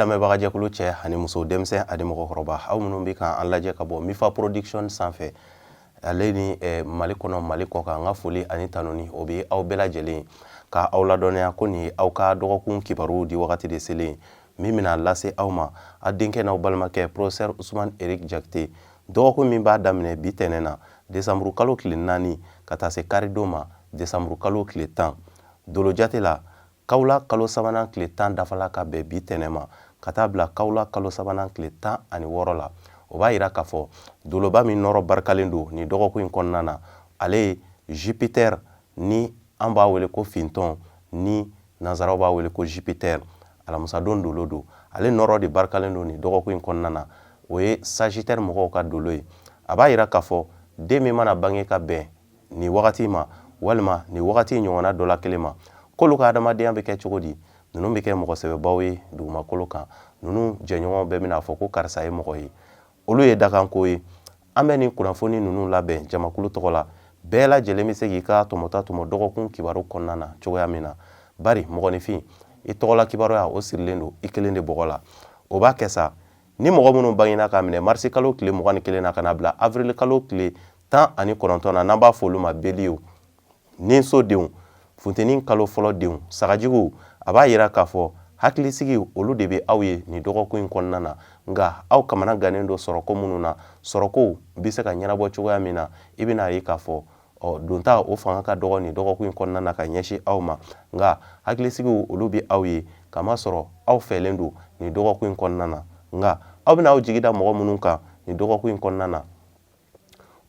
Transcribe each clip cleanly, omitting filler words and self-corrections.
Lamɛnbagajɛkulu cɛ ani muso, denmisɛn ani mɔgɔkɔrɔba, aw minnu bɛ ka an lajɛ ka bɔ Mifa Production sanfɛ ale ni Mali kɔnɔ, Mali kɔkan, an ka foli ani tanuni o bɛ aw bɛɛ lajɛlen ka aw ladɔnniya ko nin ye aw ka dɔgɔkun kibaru di wagati de selen min bɛna lase aw ma, a denkɛ n'aw balimakɛ professeur Usumani Eric Jakite. Dɔgɔkun min b'a daminɛ bi tɛnɛn na, desanburu kalo tile 4, ka taa se karidon ma, desanburu kalo tile 10, dolo jate la, kawula kalo sabanan tile 10 dafala ka bɛn bi tɛnɛn ma ka taa bila kawula kalo sabanan tile 16 la, o b'a yira k'a fɔ doloba min nɔrɔ barikalen don nin dɔgɔkun in kɔnɔna na, ale ye Jupiter, ni an b'a wele ko fintɔn, ni nansaraw b'a wele ko Jupiter. Alamusadon dolo don, ale nɔrɔ de barikalen don nin dɔgɔkun in kɔnɔna na. O ye Sagittaire mɔgɔw ka dolo ye. A b'a yira k'a fɔ den min mana bange ka bɛn nin wagati ma walima nin wagati ɲɔgɔnna dɔ la kelen ma, k'olu ka adamadenya bɛ kɛ cogo di? Ninnu bɛ kɛ mɔgɔ sɛbɛbaw ye dugumakolo kan. Ninnu jɛɲɔgɔnw bɛɛ bɛna fɔ ko karisa ye mɔgɔ ye. Olu ye dakanko ye. An bɛ nin kunnafoni ninnu labɛn jamakulu tɔgɔ la, bɛɛ lajɛlen bɛ se k'i ka tɔmɔta tɔmɔ dɔgɔkun kibaru kɔnɔna na cogoya min na, bari mɔgɔninfin i tɔgɔla kibaruya o sirilen don i kelen de bɔgɔ la. O b'a kɛ sa, ni mɔgɔ minnu bangena k'a minɛ marisi kalo tile 21 na ka na bila avril kalo tile 19 na, n'an b'a fɔ olu ma beliyew, ninso denw, funteni kalo fɔlɔ denw, sagajuguw, a b'a yira k'a fɔ hakilisigi olu de bɛ aw ye nin dɔgɔkun in kɔnɔna na. Nka aw kamana gannen don sɔrɔko minnu na, sɔrɔkow bɛ se ka ɲɛnabɔ cogoya min na, i bɛna ye k'a fɔ ɔ donta o fanga ka dɔgɔ nin dɔgɔkun in kɔnɔna na ka ɲɛsin aw ma. Nka hakilisigiw olu bɛ aw ye, kamasɔrɔ aw fɛlen don nin dɔgɔkun in kɔnɔna na. Nka aw bɛna aw jigi da mɔgɔ minnu kan nin dɔgɔkun in kɔnɔna na,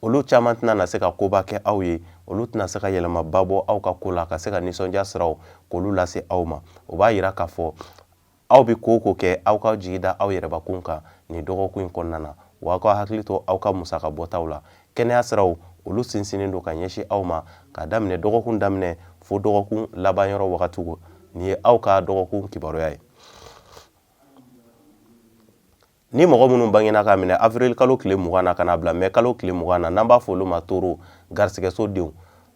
olu caman tɛna na se ka koba kɛ aw ye, olu tɛna se ka yɛlɛmaba bɔ aw ka ko la ka se ka nisɔndiya siraw k'olu lase aw ma. O b'a yira k'a fɔ aw bɛ ko o ko kɛ, aw k'aw jigi da aw yɛrɛbakun kan nin dɔgɔkun in kɔnɔna na, wa aw ka hakili to aw ka musaka bɔtaw la. Kɛnɛya siraw olu sinsinnen don ka ɲɛsin aw ma k'a daminɛ dɔgɔkun daminɛ fo dɔgɔkun laban yɔrɔ wagatiw. Nin ye aw ka dɔgɔkun kibaruya ye. Ni mɔgɔ minnu bangena k'a minɛ avril kalo tile 20 na ka n'a bila mɛ kalo tile 20 na, n'an b'a fɔ olu ma toro, garisigɛso denw,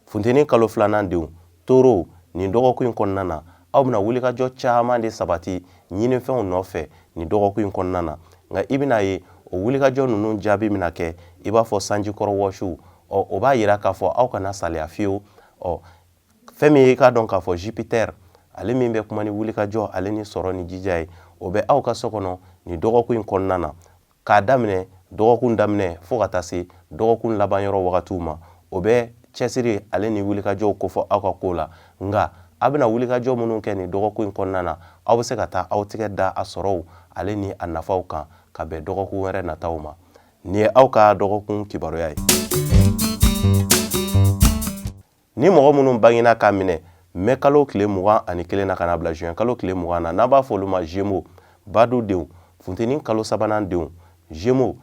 funteni kalo filanan denw, toro, nin dɔgɔkun in kɔnɔna na, aw bɛna wulikajɔ caman de sabati ɲinifɛnw nɔfɛ nin dɔgɔkun in kɔnɔna na. Nka i bɛna ye o wulikajɔ ninnu jaabi bɛna kɛ i b'a fɔ sanjikɔrɔ wɔsiw. Ɔ o b'a yira k'a fɔ aw kana saliya fiyewu. Ɔ fɛn min ye, i k'a dɔn k'a fɔ Jupiter, ale min bɛ kuma ni wulikajɔ ale ni sɔrɔ ni jija ye, o bɛ aw ka so kɔnɔ nin dɔgɔkun in kɔnɔna na, k'a daminɛ dɔgɔkun daminɛ fo ka taa se dɔgɔkun laban yɔrɔ wagatiw ma. O bɛ cɛsiri ale ni wulikajɔw kofɔ aw ka ko la. Nka a bɛna wulikajɔ minnu kɛ nin dɔgɔkun in kɔnɔna na, aw bɛ se ka taa aw tigɛ da a sɔrɔw ale ni a nafaw kan ka bɛn dɔgɔkun wɛrɛ nataw ma. Nin ye aw ka dɔgɔkun kibaruya ye. Ni mɔgɔ minnu bangena k'a minɛ mɛ kalo tile 21 na ka n'a bila juin kalo tile 20 na, n'an b'a fɔ olu ma Gémeaux, badu denw, funteni kalo sabanan denw, Gémeaux,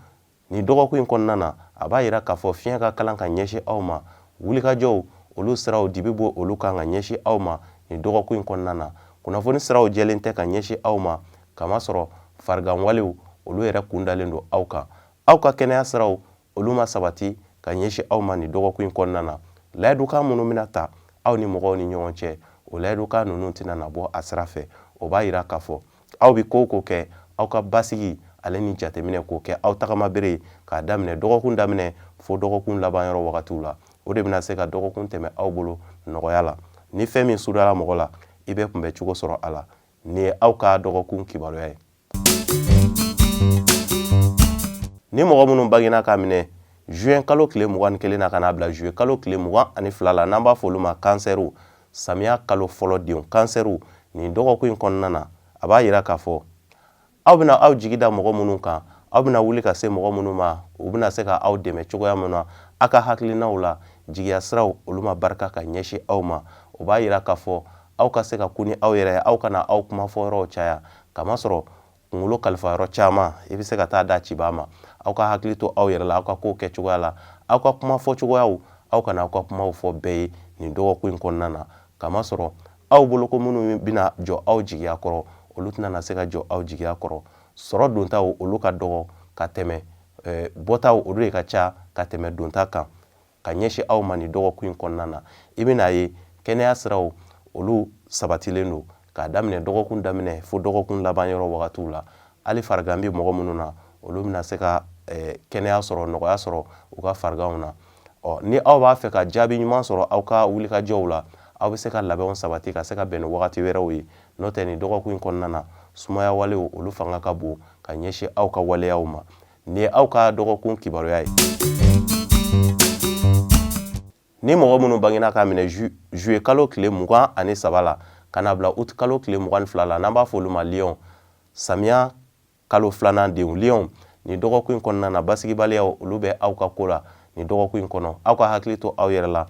nin dɔgɔkun in kɔnɔna na, a b'a yira k'a fɔ fiɲɛ ka kalan ka ɲɛsin aw ma. Wulikajɔw olu siraw dibi bɔ olu kan ka ɲɛsin aw ma nin dɔgɔkun in kɔnɔna na. Kunnafoni siraw jɛlen tɛ ka ɲɛsin aw ma, kamasɔrɔ fariganwalew olu yɛrɛ kun dalen don aw kan. Aw ka kɛnɛya siraw olu ma sabati ka ɲɛsin aw ma nin dɔgɔkun in kɔnɔna na. Layidukan minnu bɛna ta aw ni mɔgɔw ni ɲɔgɔn cɛ, o layidukan ninnu tɛna na bɔ a sira fɛ. O b'a yira k'a fɔ aw bɛ ko o ko kɛ, aw ka basigi ale ni jateminɛ k'o kɛ aw tagama bere ye k'a daminɛ dɔgɔkun daminɛ fo dɔgɔkun laban yɔrɔ wagatiw la, o de bɛna se ka dɔgɔkun tɛmɛ aw bolo nɔgɔya la. Ni fɛn min sudala mɔgɔ la, i bɛ kunbɛ cogo sɔrɔ a la. Nin ye aw ka dɔgɔkun kibaruya ye. Ni mɔgɔ minnu bangena k'a minɛ juin kalo tile 21 na ka n'a bila juillet kalo tile 22 la, n'an b'a fɔ olu ma kansɛriw, samiya kalo fɔlɔ denw, kansɛriw, nin dɔgɔkun in kɔnɔna na, a b'a yira k'a fɔ aw bɛna aw jigi da mɔgɔ minnu kan, aw bɛna wuli ka se mɔgɔ minnu ma, u bɛna se ka aw dɛmɛ cogoya min na aw ka hakilinaw la, jigiya siraw olu ma barika ka ɲɛsin aw ma. O b'a yira k'a fɔ aw ka se ka kun ni aw yɛrɛ ye, aw kana aw kuma fɔ yɔrɔw caya, kamasɔrɔ kunkolo kalifa yɔrɔ caman i bɛ se ka taa da cibaa ma. Aw ka hakili to aw yɛrɛ la aw ka kow kɛ cogoya la, aw ka kuma fɔ cogoyaw, aw kana aw ka kumaw fɔ bɛɛ ye nin dɔgɔkun in kɔnɔna na, kamasɔrɔ aw bolo ko minnu bɛna jɔ aw jigiya kɔrɔ, olu tɛna na se ka jɔ aw jigiya kɔrɔ. Sɔrɔ dontaw olu ka dɔgɔ ka tɛmɛ bɔtaw olu de ka ca ka tɛmɛ donta kan ka ɲɛsin aw ma nin dɔgɔkun in kɔnɔna na. I bɛna ye kɛnɛya siraw olu sabatilen don. K'a daminɛ dɔgɔkun daminɛ fo dɔgɔkun laban yɔrɔ wagatiw la, hali farigan bɛ mɔgɔ minnu na, olu bɛna se ka kɛnɛya sɔrɔ, nɔgɔya sɔrɔ u ka fariganw na. Ɔ ni aw b'a fɛ ka jaabi ɲuman sɔrɔ aw ka wulikajɔw la, aw bɛ se ka labɛnw sabati ka se ka bɛn ni wagati wɛrɛw ye. N'o tɛ, nin dɔgɔkun in kɔnɔna na, sumaya walew olu fanga ka bon ka ɲɛsin aw ka waleyaw ma. Nin ye aw ka dɔgɔkun kibaruya ye. Ni mɔgɔ minnu bangena k'a minɛ juillet kalo tile 23 la ka na bila août kalo tile 22 la, n'an b'a fɔ olu ma lion, samiya kalo filanan denw, lion, nin dɔgɔkun in kɔnɔna na, basigibaliyaw olu bɛ aw ka ko la nin dɔgɔkun in kɔnɔ. Aw ka hakili to aw yɛrɛ la.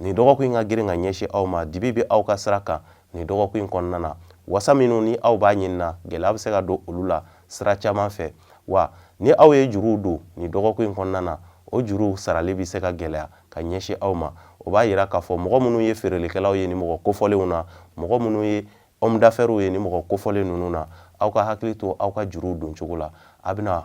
Nin dɔgɔkun in ka girin ka ɲɛsin aw ma. Dibi bɛ aw ka sira kan nin dɔgɔkun in kɔnɔna na. Wasa minnu ni aw b'a ɲinina, gɛlɛya bɛ se ka don olu la sira caman fɛ. Wa ni aw ye juruw don nin dɔgɔkun in kɔnɔna na, o juruw sarali bɛ se ka gɛlɛya ka ɲɛsin aw ma. O b'a yira k'a fɔ mɔgɔ minnu ye feerelikɛlaw ye nin mɔgɔ kofɔlenw na, mɔgɔ minnu ye homme d'affaires ye nin mɔgɔ kofɔlen ninnu na, aw ka hakili to aw ka juruw don cogo la. A bɛna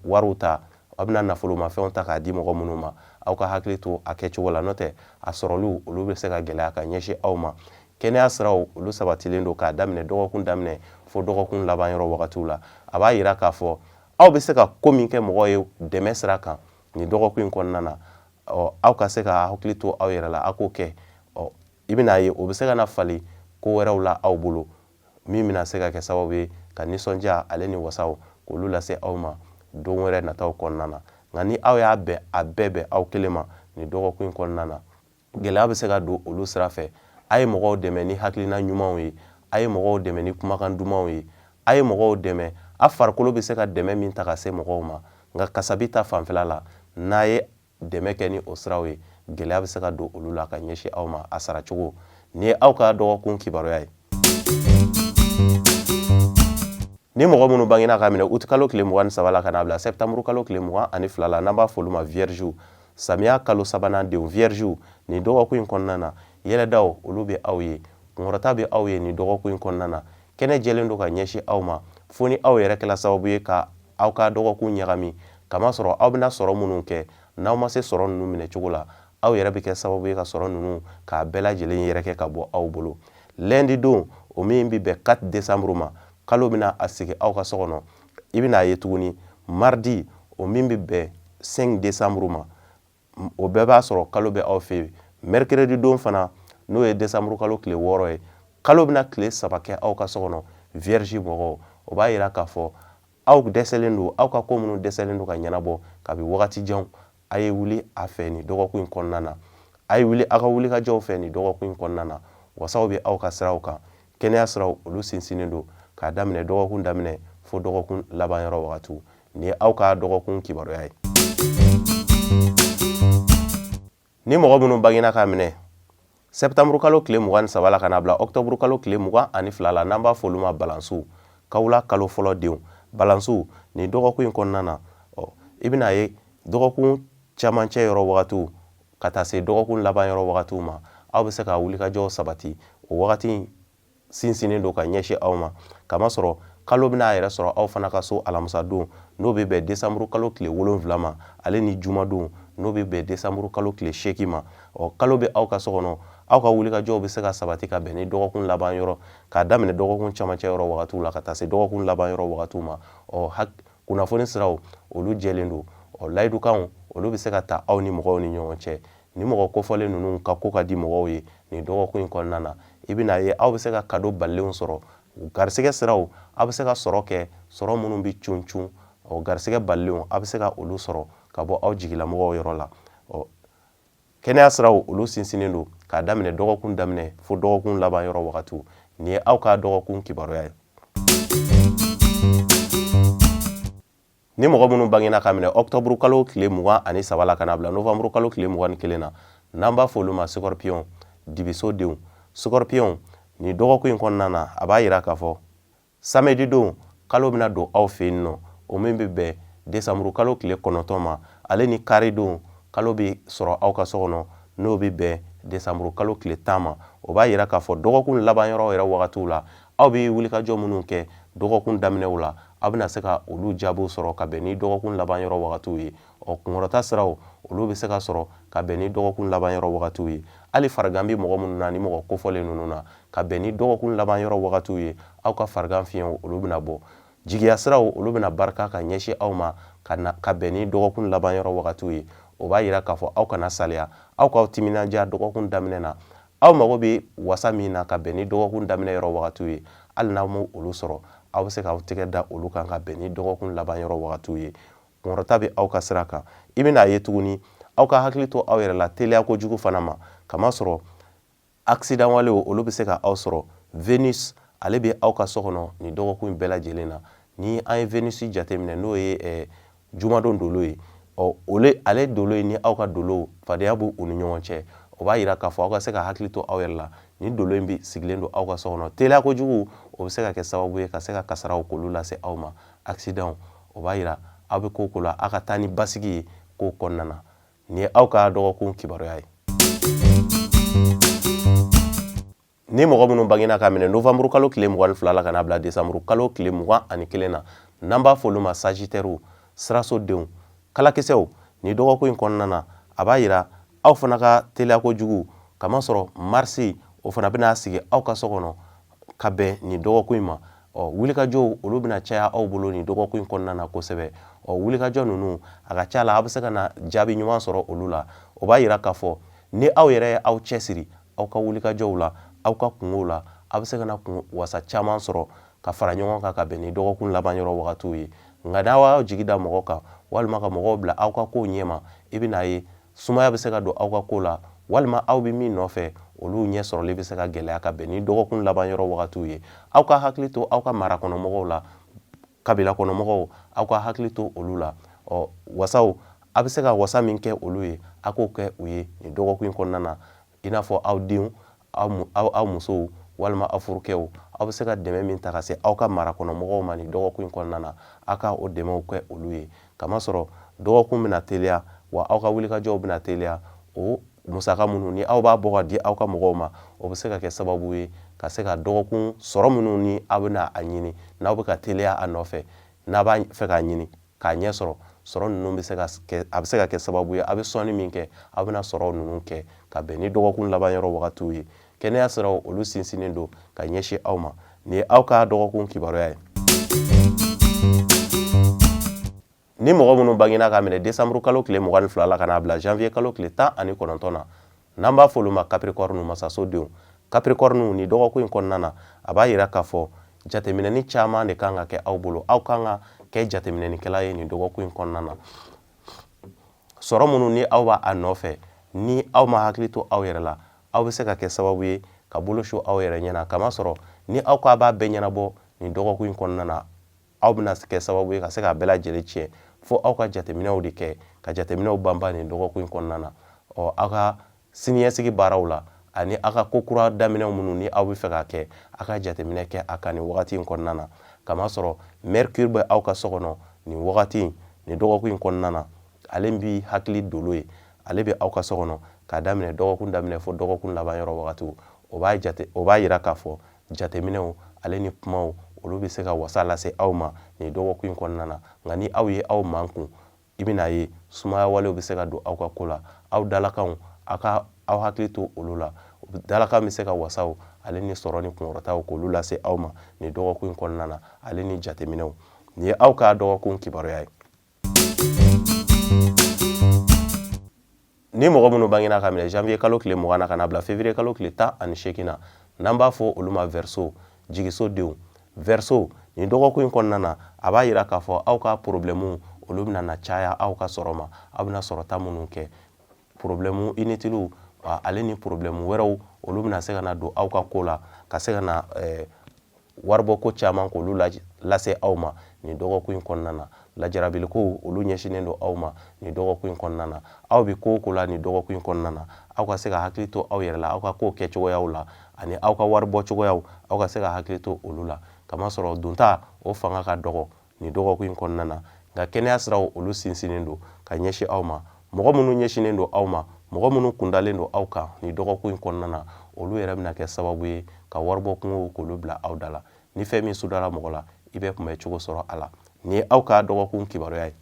wariw ta, aw bɛna nafolomafɛnw ta k'a di mɔgɔ minnu ma, aw ka hakili to a kɛcogo la. N'o tɛ, a sɔrɔliw olu bɛ se ka gɛlɛya ka ɲɛsin aw ma. Kɛnɛya siraw olu sabatilen don k'a daminɛ dɔgɔkun daminɛ fo dɔgɔkun laban yɔrɔ wagatiw la. A b'a yira k'a fɔ aw bɛ se ka ko min kɛ mɔgɔ ye dɛmɛ sira kan nin dɔgɔkun in kɔnɔna na, ɔ aw ka se ka hakili to aw yɛrɛ la, aw k'o kɛ. Ɔ i bɛna ye o bɛ se ka na falen ko wɛrɛw la aw bolo, min bɛna se ka kɛ sababu ye ka nisɔndiya ale ni wasaw k'olu lase aw ma don wɛrɛ nataw kɔnɔna na. Nka ni aw y'a bɛn a bɛɛ bɛn aw kelen ma nin dɔgɔkun in kɔnɔna na, gɛlɛya bɛ se ka don olu sira fɛ. A ye mɔgɔw dɛmɛ ni hakilina ɲumanw ye, a ye mɔgɔw dɛmɛ ni kumakan dumanw ye, a ye mɔgɔw dɛmɛ a farikolo bɛ se ka dɛmɛ min ta ka se mɔgɔw ma. Nka kasabi ta fanfɛla la, n'a ye dɛmɛ kɛ ni o siraw ye, gɛlɛya bɛ se ka don olu la ka ɲɛsin aw ma a saracogo. Nin ye aw ka dɔgɔkun kibaruya ye. Ni mɔgɔ minnu bangena ka minɛ uti kalo tile 23 la ka n'a bila sɛptanburu kalo tile 22 la, n'an b'a fɔ olu ma viergew, samiya kalo sabanan denw, viergew, nin dɔgɔkun in kɔnɔna na, yɛlɛdaw olu bɛ aw ye, kunkɔrɔta bɛ aw ye nin dɔgɔkun in kɔnɔna na. Kɛnɛ jɛlen don ka ɲɛsin aw ma, fo ni aw yɛrɛ kɛla sababu ye ka aw ka dɔgɔkun ɲagami, kamasɔrɔ aw bɛna sɔrɔ minnu kɛ, n'aw ma se sɔrɔ ninnu minɛ cogo la, aw yɛrɛ bɛ kɛ sababu ye ka sɔrɔ ninnu k'a bɛɛ lajɛlen yɛrɛkɛ ka bɔ aw bolo. Lundi don, o min bɛ bɛn 4 décembre ma, kalo bɛna a sigi aw ka so kɔnɔ. I bɛna a ye tuguni mardi, o min bɛ bɛn 5 décembre ma, o bɛɛ b'a sɔrɔ kalo bɛ aw fɛ yen. Mercredi don fana, n'o ye décembre kalo tile 6 ye, kalo bɛna tile 3 kɛ aw ka so kɔnɔ, vierge mɔgɔw. O b'a yira k'a fɔ aw dɛsɛlen don, aw ka ko minnu dɛsɛlen don ka ɲɛnabɔ kabi wagati jan, a ye wuli a fɛ nin dɔgɔkun in kɔnɔna na. A ye wuli aw ka wulikajɔw fɛ nin dɔgɔkun in kɔnɔna na. Wasaw bɛ aw ka siraw kan. Kɛnɛya siraw olu sinsinnen don k'a daminɛ dɔgɔkun daminɛ fo dɔgɔkun laban yɔrɔ wagatiw. Nin ye aw ka dɔgɔkun kibaruya ye. Ni mɔgɔ minnu bangena k'a minɛ sɛptanburu kalo tile 23 la ka n'a bila ɔkutɔburu kalo tile 22 la, n'an b'a fɔ olu ma balansiw, kawula kalo fɔlɔ denw, balansiw, nin dɔgɔkun in kɔnɔna na, ɔ i bɛna ye dɔgɔkun camancɛ yɔrɔ wagatiw ka taa se dɔgɔkun laban yɔrɔ wagatiw ma, aw bɛ se ka wulikajɔw sabati. O wagati in sinsinnen don ka ɲɛsin aw ma, kamasɔrɔ kalo bɛna a yɛrɛ sɔrɔ aw fana ka so alamisadon, n'o bɛ bɛn desanburu kalo tile 7 ma, ale ni jumadon, n'o bɛ bɛn desanburu kalo tile 8 ma. Ɔ kalo bɛ aw ka so kɔnɔ, aw ka wulikajɔw bɛ se ka sabati ka bɛn ni dɔgɔkun laban yɔrɔ, k'a daminɛ dɔgɔkun camancɛ yɔrɔ wagatiw la ka taa se dɔgɔkun laban yɔrɔ wagatiw ma. Ɔ kunnafoni siraw olu jɛlen don. Ɔ layidukanw olu bɛ se ka ta aw ni mɔgɔw ni ɲɔgɔn cɛ. Ni mɔgɔ kofɔlen ninnu ka ko ka di mɔgɔw ye nin dɔgɔkun in kɔnɔna na, i bɛna ye aw bɛ se ka kado balilenw sɔrɔ. Garisɛgɛ siraw, aw bɛ se ka sɔrɔ kɛ, sɔrɔ minnu bɛ cun cun. Ɔ garisɛgɛ balilenw, aw bɛ se ka olu sɔrɔ ka bɔ aw jigilamɔgɔw yɔrɔ la. Ɔ kɛnɛya siraw olu sinsinnen don k'a daminɛ dɔgɔkun daminɛ fo dɔgɔkun laban yɔrɔ wagatiw. Nin ye aw ka dɔgɔkun kibaruya ye. Ni mɔgɔ minnu bangena ka minɛ ɔkutɔburu kalo tile 23 la ka n'a bila novanburu kalo tile 21 na, n'an b'a fɔ olu ma scorpion, dibiso denw, scorpion, nin dɔgɔkun in kɔnɔna na, a b'a yira k'a fɔ samedi don kalo bɛna don aw fɛ yen nɔ, o min bɛ bɛn desanburu kalo tile 9 ma, ale ni kari don kalo bɛ sɔrɔ aw ka so kɔnɔ, n'o bɛ bɛn desanburu kalo tile 10 ma. O b'a yira k'a fɔ dɔgɔkun laban yɔrɔ yɛrɛ wagatiw la, aw bɛ wulikajɔ minnu kɛ dɔgɔkun daminɛw la, aw bɛna se ka olu jaabiw sɔrɔ ka bɛn ni dɔgɔkun laban yɔrɔ wagatiw ye. Ɔ kunkɔrɔta siraw olu bɛ se ka sɔrɔ ka bɛn ni dɔgɔkun laban yɔrɔ wagatiw ye. Hali farigan bɛ mɔgɔ minnu na ni mɔgɔ kofɔlen ninnu na, ka bɛn ni dɔgɔkun laban yɔrɔ wagatiw ye, aw ka farigan fiɲɛw olu bɛna bɔ. Jigiya siraw olu bɛna barika ka ɲɛsin aw ma ka na ka bɛn ni dɔgɔkun laban yɔrɔ wagatiw ye. O b'a yira k'a fɔ aw kana saliya, aw k'aw timinandiya dɔgɔkun daminɛ na. Aw mago bɛ wasa min na ka bɛn ni dɔgɔkun daminɛ yɔrɔ wagatiw ye, hali n'aw ma olu sɔrɔ, aw bɛ se k'aw tɛgɛ da olu kan ka bɛn ni dɔgɔkun laban yɔrɔ wagatiw ye. Kunkɔrɔta bɛ aw ka sira kan. I bɛna a ye tuguni, aw ka hakili to aw yɛrɛ la teliya kojugu fana ma, kamasɔrɔ accident walew olu bɛ se ka aw sɔrɔ. Venus ale bɛ aw ka so kɔnɔ nin dɔgɔkun in bɛɛ lajɛlen na. Ni an ye Venus jateminɛ, n'o ye jumadon dolo ye, ɔ ole ale dolo ye ni aw ka dolow fadenya b'u ni ɲɔgɔn cɛ, o b'a yira k'a fɔ aw ka se ka hakili to aw yɛrɛ la. Ni dolo in bɛ sigilen don aw ka so kɔnɔ, teliya kojugu o bɛ se ka kɛ sababu ye ka se ka kasaraw k'olu lase aw ma, accident. O b'a yira aw bɛ ko o ko la, aw ka taa ni basigi ye kow kɔnɔna na. Nin ye aw ka dɔgɔkun kibaruya ye. Ni mɔgɔ minnu bangena ka minɛ novembre kalo tile 22 la ka n'a bila décembre kalo tile 21 na, n'an b'a fɔ olu ma sagittairew, siraso denw, kalakisɛw, ni dɔgɔkun in kɔnɔna na, a b'a yira aw fana ka teliya kojugu, kamasɔrɔ Mars o fana bɛna sigi aw ka so kɔnɔ ka bɛn nin dɔgɔkun in ma. Ɔ wulikajɔw olu bɛna caya aw bolo nin dɔgɔkun in kɔnɔna na kosɛbɛ. Ɔ wulikajɔ ninnu, a ka ca la aw bɛ se ka na jaabi ɲuman sɔrɔ olu la. O b'a yira k'a fɔ ni aw yɛrɛ ye aw cɛsiri aw ka wulikajɔw la, aw ka kungow la, aw bɛ se ka na kun wasa caman sɔrɔ ka fara ɲɔgɔn kan ka bɛn ni dɔgɔkun laban yɔrɔ wagatiw ye. Nka n'aw y'aw jigi da mɔgɔ kan walima ka mɔgɔw bila aw ka kow ɲɛma, i bɛna ye sumaya bɛ se ka don aw ka ko la, walima aw bɛ min nɔfɛ olu ɲɛ sɔrɔli bɛ se ka gɛlɛya ka bɛn ni dɔgɔkun laban yɔrɔ wagatiw ye. Aw ka hakili to aw ka marakɔnɔmɔgɔw la, kabila kɔnɔmɔgɔw, aw ka hakili to olu la. Ɔ wasaw, a bɛ se ka wasa min kɛ olu ye, a k'o kɛ u ye nin dɔgɔkun in kɔnɔna na, i n'a fɔ aw denw, aw musow walima aw furukɛw. Aw bɛ se ka dɛmɛ min ta ka se aw ka marakɔnɔmɔgɔw ma nin dɔgɔkun in kɔnɔna na, aw ka o dɛmɛw kɛ olu ye, kamasɔrɔ dɔgɔkun bɛna teliya wa aw ka wulikajɔw bɛna teliya. O musaka minnu ni aw b'a bɔ ka di aw ka mɔgɔw ma, o bɛ se ka kɛ sababu ye ka se ka dɔgɔkun sɔrɔ minnu ni aw bɛna a ɲini, n'aw bɛ ka teliya a nɔfɛ, n'a b'a fɛ k'a ɲini k'a ɲɛ sɔrɔ, sɔrɔ ninnu bɛ se ka kɛ, a bɛ se ka kɛ sababu ye aw bɛ sɔnni min kɛ, aw bɛna sɔrɔ ninnu kɛ ka bɛn ni dɔgɔkun laban yɔrɔ wagatiw ye. Kɛnɛya siraw olu sinsinnen don ka ɲɛsin aw ma. Nin ye aw ka dɔgɔkun kibaruya ye. Ni mɔgɔ minnu bangena ka minɛ décembre kalo tile 22 la ka n'a bila janvier kalo tile 19 na, n'an b'a fɔ olu ma capricorne, masaso denw, capricorne, ni dɔgɔkun in kɔnɔna na, a b'a yira k'a fɔ jateminɛni caman de kan ka kɛ aw bolo. Aw kan ka kɛ jateminɛnikɛla ye nin dɔgɔkun in kɔnɔna na. Sɔrɔ minnu ni aw b'a a nɔfɛ, ni aw ma hakili to aw yɛrɛ la, aw bɛ se ka kɛ sababu ye ka bolo su aw yɛrɛ ɲɛna, kamasɔrɔ ni aw ko a b'a bɛɛ ɲɛnabɔ nin dɔgɔkun in kɔnɔna na, aw bɛna kɛ sababu ye ka se k'a bɛɛ lajɛlen tiɲɛ. Fo aw ka jateminɛw de kɛ, ka jateminɛw banban nin dɔgɔkun in kɔnɔna na. Ɔ aw ka siniɲɛsigi baaraw la ani aw ka ko kura daminɛw minnu ni aw bɛ fɛ k'a kɛ, aw ka jateminɛ kɛ a kan nin wagati in kɔnɔna na, kamasɔrɔ Mercure bɛ aw ka so kɔnɔ nin wagati in, nin dɔgɔkun in kɔnɔna na. Ale bɛ hakili dolo ye, ale bɛ aw ka so kɔnɔ k'a daminɛ dɔgɔkun daminɛ fo dɔgɔkun laban yɔrɔ wagatiw. O b'a yira k'a fɔ jateminɛw ale ni kumaw olu bɛ se ka wasa lase aw ma nin dɔgɔkun in kɔnɔna na. Nka ni aw ye aw mankun, i bɛna ye sumaya walew bɛ se ka don aw ka ko la. Aw dalakanw, aw ka aw hakili to olu la. Dalakan bɛ se ka wasaw ale ni sɔrɔ ni kunkɔrɔtaw k'olu lase aw ma nin dɔgɔkun in kɔnɔna na, ale ni jateminɛw. Nin ye aw ka dɔgɔkun kibaruya ye. Ni mɔgɔ minnu bangena ka minɛ janvier kalo tile 20 na ka n'a bila février kalo tile 18 na, n'an b'a fɔ olu ma Verseau, jigiso denw, Verseau, nin dɔgɔkun in kɔnɔna na, a b'a yira k'a fɔ aw ka problème olu bɛna na caya aw ka sɔrɔ ma. Aw bɛna sɔrɔta minnu kɛ, problème inutiles ale ni problème wɛrɛw olu bɛna se ka na don aw ka ko la, ka se ka na waribɔ ko caman k'olu lase aw ma nin dɔgɔkun in kɔnɔna na. Lajarabilikow olu ɲɛsinnen don aw ma nin dɔgɔkun in kɔnɔna na. Aw bɛ ko o ko la nin dɔgɔkun in kɔnɔna na, aw ka se ka hakili to aw yɛrɛ la, aw ka kow kɛcogoyaw la ani aw ka waribɔ cogoyaw, aw ka se ka hakili to olu la, kamasɔrɔ donta o fanga ka dɔgɔ nin dɔgɔkun in kɔnɔna na. Nka kɛnɛya siraw olu sinsinnen don ka ɲɛsin aw ma. Mɔgɔ minnu ɲɛsinnen don aw ma, mɔgɔ minnu kundalen don aw kan nin dɔgɔkun in kɔnɔna na, olu yɛrɛ bɛna kɛ sababu ye ka waribɔ kungow k'olu bila aw da la. Ni fɛn min sudara mɔgɔ la, i bɛ kunbɛ cogo sɔrɔ a la. Nin ye aw ka dɔgɔkun kibaruya ye.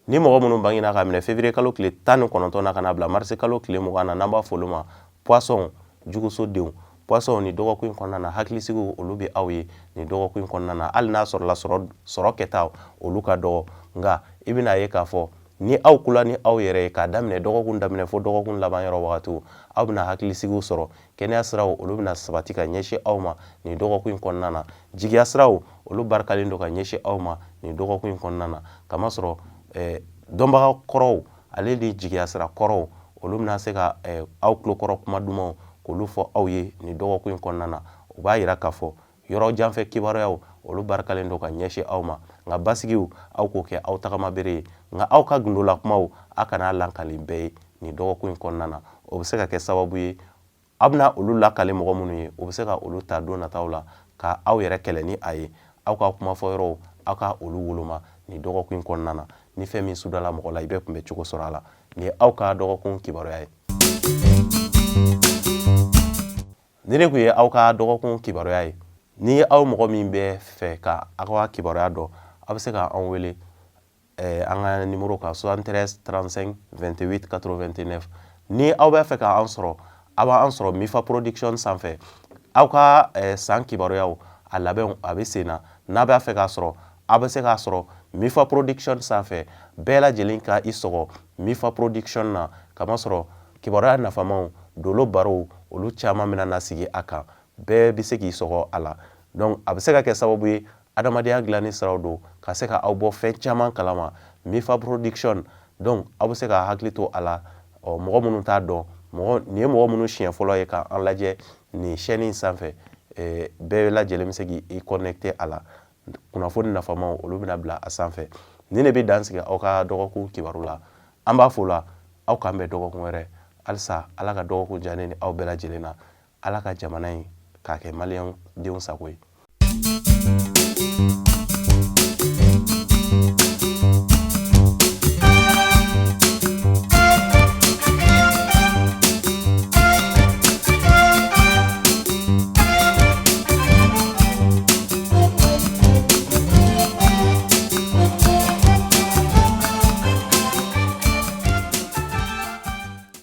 Ni mɔgɔ minnu bangena ka minɛ février kalo tile 19 na ka na bila mars kalo tile 20 na, n'an b'a fɔ olu ma poisson, juguso denw, poisson, nin dɔgɔkun in kɔnɔna na, hakilisigiw olu bɛ aw ye nin dɔgɔkun in kɔnɔna na. Hali n'a sɔrɔla sɔrɔ kɛta olu ka dɔgɔ, nka i bɛna ye k'a fɔ ni aw kula ni aw yɛrɛ ye k'a daminɛ dɔgɔkun daminɛ fo dɔgɔkun laban yɔrɔ wagatiw, aw bɛna hakilisigiw sɔrɔ. Kɛnɛya siraw olu bɛna sabati ka ɲɛsin aw ma nin dɔgɔkun in kɔnɔna na. Jigiya siraw olu barikalen don ka ɲɛsin aw ma nin dɔgɔkun in kɔnɔna na, kamasɔrɔ dɔnbaga kɔrɔw ale ni jigiya sira kɔrɔw olu bɛna se ka aw tulokɔrɔ kuma dumanw k'olu fɔ aw ye nin dɔgɔkun in kɔnɔna na. O b'a yira k'a fɔ yɔrɔ janfɛ kibaruyaw olu barikalen don ka ɲɛsin aw ma, nka basigiw aw k'o kɛ aw tagama bere ye, nka aw ka gundola kumaw a kana lakali bɛɛ ye nin dɔgɔkun in kɔnɔna na. O bɛ se ka kɛ sababu ye, aw bɛna olu lakali mɔgɔ minnu ye, o bɛ se ka olu ta don nataw la ka aw yɛrɛ kɛlɛ ni a ye. Aw ka kumafɔ yɔrɔw aw ka olu woloma nin dɔgɔkun in kɔnɔna na. Ni fɛn min sudala mɔgɔ la, i bɛ kunbɛ cogo sɔrɔ a la. Nin ye aw ka dɔgɔkun kibaruya ye. Nin de tun ye aw ka dɔgɔkun kibaruya ye. Ni aw mɔgɔ min bɛ fɛ ka aw ka kibaruya dɔn, aw bɛ se ka anw wele an ka nimoro kan 73 35 28 89. Ni aw b'a fɛ ka an sɔrɔ, aw b'an sɔrɔ Mifa Production sanfɛ. Aw ka san kibaruyaw a labɛnw a bɛ sen na. N'a b'a fɛ k'a sɔrɔ, aw bɛ se k'a sɔrɔ Mifa Production sanfɛ. Bɛɛ lajɛlen ka i sɔgɔ Mifa Production na, kamasɔrɔ kibaruya nafamaw, dolo barow, olu caman bɛna na sigi a kan. Bɛɛ bɛ se k'i sɔgɔ a la. Donc a bɛ se ka kɛ sababu ye, adamadenya dilanni siraw don ka se ka aw bɔ fɛn caman kalama. Mifa Production, donc aw bɛ se ka hakili to a la. Ɔ, mɔgɔ minnu t'a dɔn, mɔgɔ nin ye mɔgɔ minnu siɲɛ fɔlɔ ye ka an lajɛ nin chaîne in sanfɛ, bɛɛ lajɛlen bɛ se k'i connecter a la. Kunnafoni nafamaw olu bɛna bila a sanfɛ. Nin de bɛ dan sigi aw ka dɔgɔkun kibaru la. An b'a fo la, aw k'an bɛn dɔgɔkun wɛrɛ. Halisa Ala ka dɔgɔkun diya ne ni aw bɛɛ lajɛlen na. Ala ka jamana in k'a kɛ maliyɛn denw sago ye.